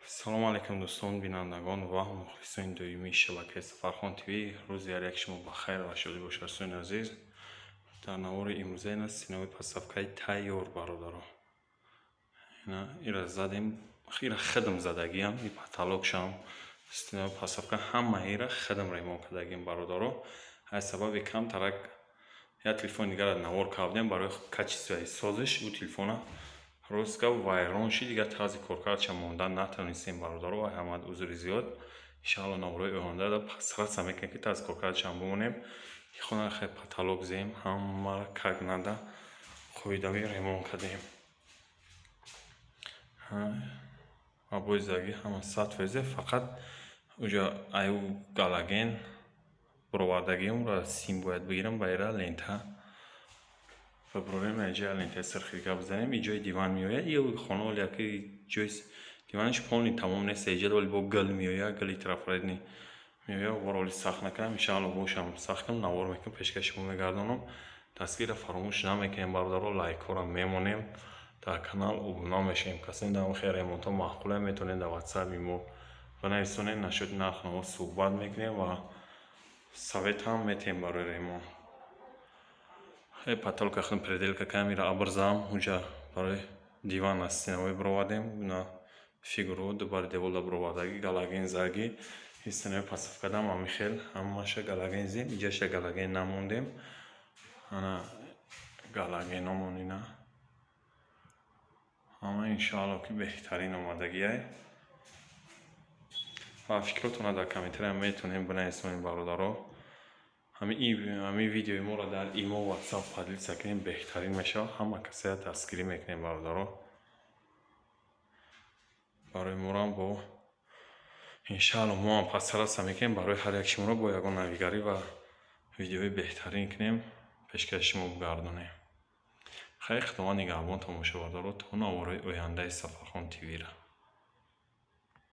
Салому алайкум, дӯстон, бинандагон ва мухлисони доимии шабакаи Сафархон ТВ. Рӯзи ҳар як шумо ба хайр ва шодӣ бошад, дӯстони азиз. Дар навори имрӯза ина стеновой подставкаи тайёр, бародаро. Ина ира задем, ира худам задагиам, и потолокшам, стеновой подставка, ҳама ира худам ремонт кардагиам, бародаро. Аз сабаби камтарак як телефони дигара навор кардем барои качествои созиш, ӯ телефона рост гап вайрон шид, дигар тарзи коркардша мондан натавонистем, бародаро, ва ҳамад узри зиёд. Иншаалло, наворҳои оянда стараться мекунем, ки тарзи коркардшам бимонем. Хона хел потолок зем, ҳамаро как надо қоидави ремонт кардем. Обои заги ҳама 100%, фақат уҷа аю галоген буровардагиамро сим бояд бигирам, ба ира лента бибурем, инҷа лентаи сирхи гап бизанем. И ҷои диван меояд, и хона оли яки ҷои диванаш полный тамом нест, иҷа вали бо гил меояд, гили трафаретный меояд. Бор оли сахт накардам, иншаалло бошам сахт кунам, навор мекунам, пешкаши шумо мегардонам. Дастгирро фаромӯш намекунем, бародаро, лайкҳоро мемонем, дар канал обуна мешавем. Касоне дар хел ремонтҳо маъқула, метавонед дар ватсапи мо бинависонед, насчёти нархнаво суҳбат мекунем ва совет ҳам метиҳем барои ремонт. Потолка худам переделка кардам, ира абрзам, уҷа барои диван аз стеновой бировардем, на фигуру дубари деволда бировардаги, галоген заги, стеновой подставкадам ҳами хел ҳамаша галоген зем, иҷаша галоген намондем. Ана галогеномон ина ҳама, иншоалло, ки беҳтарин омадагиай. Ва фикротонро дар комментария метавонем бинависонем, бародаро. Ҳамин видеои моро дар имо, ватсап поделиться кунем, беҳтарин мешавад. Ҳама касея дастгирӣ мекунем, бародаро. Барои морам бо иншаалло мо ҳам постараться мекунем, барои ҳар як шуморо бо ягон навигарӣ ва видеои беҳтарин кунем, пешкаши шумо бигардонем. Хайр, Худованд нигаҳбон, тамошобардоро, то наворҳои ояндаи Сафархон ТВ-ра.